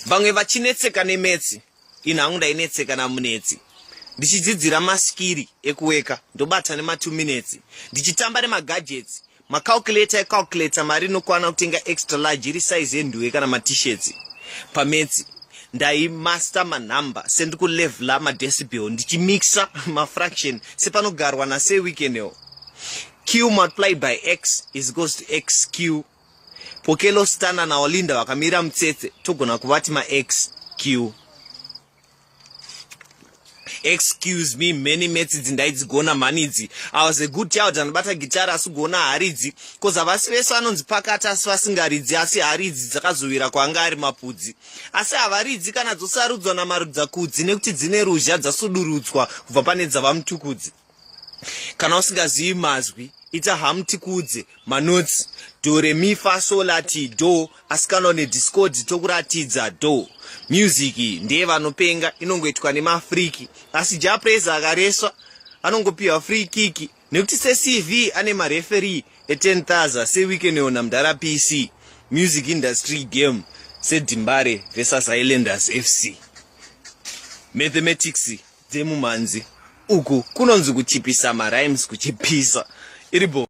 Vamwe vachinetseka nemetsi, ini hangu ndainetseka namunetsi. Ndichidzidzira maskiri ekuweka, ndobata nema2 minutes. Ndichitamba nemagadgets, macalculator ecalculator mari inokwana kutenga extra large iri size yenduwe kana matishets. Pametsi ndaimaster manhamba sendikulevela madecibel, ndichimixa mafraction sepanogarwa naseweekendel. Q multiplied by x is equals to xq. Pokelo Stana naOlinda vakamira mutsetse, togona kuvati max q. Excuse me, many maths idzi ndaidzigona mhanidzi. I was a good child anobata gitara asi kugona haridzi, cause havasi vese vanonzi pakati asi vasingaridzi, asi haridzi dzakazowira kwanga ari mapudzi, asi havaridzi kana dzosarudzwa namarudzakudzi, nekuti dzine ruzha dzasudurudzwa kubva pane dzavamutukudzi. Kana usingazivi mazwi, ita hamutikudze manotsi, do re mi fa sol la ti do, asi kana une discord tokuratidza do. Music ndeye vanopenga, inongoitwa nemafriki, asi Jah Prayzah akareswa anongopiwa free kick, nekuti seCV ane mareferi e10,000 seweekend namudhara PC. Music industry game seDimbare versus Islanders FC. Mathematics dzemumhanzi uku kunonzi kuchipisa marhymes, kuchipisa iribo.